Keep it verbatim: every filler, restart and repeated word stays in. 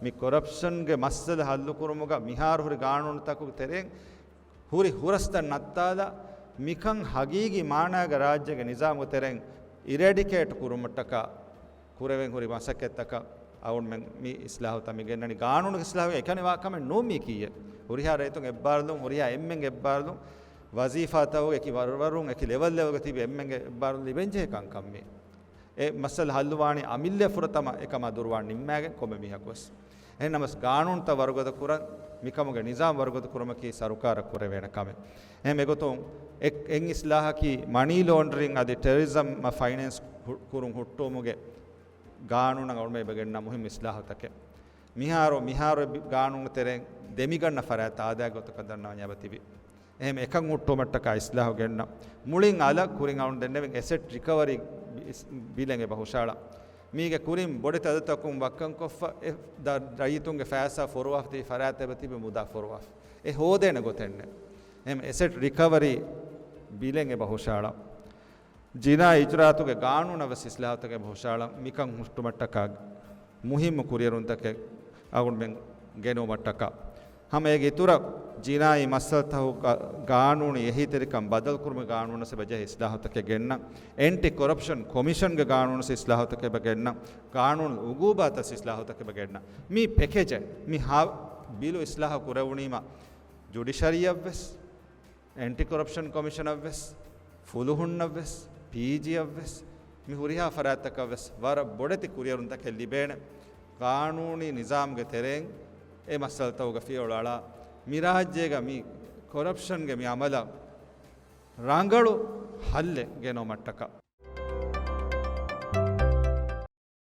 މި ކޮރަޕްޝަންގެ މައްސަލަ ހައްލުކުރުމުގަ މިހާރު ހުރި ގާނޫނުތަކުގެ ތެރެއިން ހުރި ހުރަސްތައް ނައްތާލާ، މިކަން ހަގީގީ މާނާގެ ރާއްޖޭގެ ނިޒާމުގެ ތެރެއިން އިރެޑިކޭޓް ކުރުމަށްޓަކާ ކުރެވެން ހުރި މަސައްކަތްތަކަށް އަޅުގަނޑުމެން މި އިސްލާހުތައް މި ގެންނަނީ. ގާނޫނުގެ އިސްލާހުގެ އެކަނި ވާ ކަމެއް ނޫން މީކީއެއް. ހުރިހާ ރައްޔިތުން އެއްބާރުލުން، ހުރިހާ އެންމެންގެ އެއްބާރުލުން، ވަޒީފާތަކުގެ އެކި ވަރުވަރުން، އެކި ލެވެލް ލެވެލްގަ ތިބި އެންމެންގެ އެއްބާރުލުން ލިބެންޖެހޭ ކަންކަން މީ. އެ މައްސަލަ ހައްލުވާނީ އަމިއްލަ ފުރަތަމަ އެކަމާ ދުރުވާން ނިންމާގެން ކޮންމެ މީހަކު ވެސް. އެހެން ނަމަސް ގާނޫނުތައް ވަރުގަދަ ކުރަން، މިކަމުގެ ނިޒާމް ވަރުގަދަ ކުރުމަކީ ސަރުކާރަށް ކުރެވޭނެ ކަމެއް. އެހެން އެގޮތުން އެ-، އެއް އިސްލާހަކީ މަނީ ލޯންޑްރިން އަދި ޓެރަރިޒަމް ފައިނޭންސް ހު-، ކުރުން ހުއްޓުވުމުގެ ގާނޫނަށް އަޅުގަނޑުމެން އެބަ ގެންނަ މުހިންމު އިސްލާހުތަކެއް. މިހާރު، މިހާރު އެ ބި-، ގާނޫނު ތެރެއިން ދެމިގަންނަ ފަރާތް އާދައިގެ ގޮތަކަށް ދަންނަވަންޏާ އެބަ ތިބި. އެހެން އެކަން ހުއްޓުވުމަށްޓަކާ އިސްލާހު ގެންނަ. މުޅިން އަލަށް ކުރިން އަޅުން ދެންނެވިން އެސެޓް ރިކަވަރީ ބި-، ބިލެއް އެބަ ހުށައަޅާ. މީގެ ކުރިން ބޮޑެތި އަދަދުތަކުން ވައްކަންކޮށްފަ އެ ދަ-، ރައްޔިތުންގެ ފައިސާ ފޮރުވާފަ ތިބި ފަރާތްތައް އެބަ ތިބި މުދާ ފޮރުވާފަ. އެ ހޯދޭނެ ގޮތެއް ނެތް. އެހެން އެސެޓް ރިކަވަރީ ބިލެއް އެބަ ހުށައަޅާ. ޖިނާއީ އިޖުރާއަތުގެ ގާނޫނަށް ވެސް އިސްލާހުތަކެއް ހުށައަޅަން މިކަން ހުއްޓުމަށްޓަކާ މުހިއްމު ކުރިއެރުންތަކެއް އަޅުގަނޑުމެން ގެނުވުމަށްޓަކާ. ހަމަ އޭގެ އިތުރަށް ޖިނާއީ މައްސަލަތަކުގެ ގާނޫނީ އެހީތެރިކަން ބަދަލުކުރުމުގެ ގާނޫނަށް އެބަ ޖެހޭ އިސްލާހުތަކެއް ގެންނަން، އެންޓި ކޮރަޕްޝަން ކޮމިޝަންގެ ގާނޫނަށް އިސްލާހުތަކެއް އެބަ ގެންނަން، ގާނޫނު އުގޫބާތަށް އިސްލާހުތަކެއް އެބަ ގެންނަން. މި ޕެކޭޖެއް، މި ހާ-، ބިލު އިސްލާހު ކުރެވުނީމަ ޖުޑިޝަރީއަށްވެސް، އެންޓި ކޮރަޕްޝަން ކޮމިޝަނަށްވެސް، ފުލުހުންނަށްވެސް، ޕީޖީއަށްވެސް، މި ހުރިހާ ފަރާތްތަކަށްވެސް ވަރަށް ބޮޑެތި ކުރިއެރުންތަކެއް ލިބޭނެ. ގާނޫނީ ނިޒާމްގެ ތެރެއިން އެ މައްސަލަތަކުގަ ފިޔަވަޅު އަޅާ، މި ރާއްޖޭގަ މި ކޮރަޕްޝަންގެ މި އަމަލަށް ރަނގަޅު ހައްލެއް ގެނައުމަށްޓަކާ.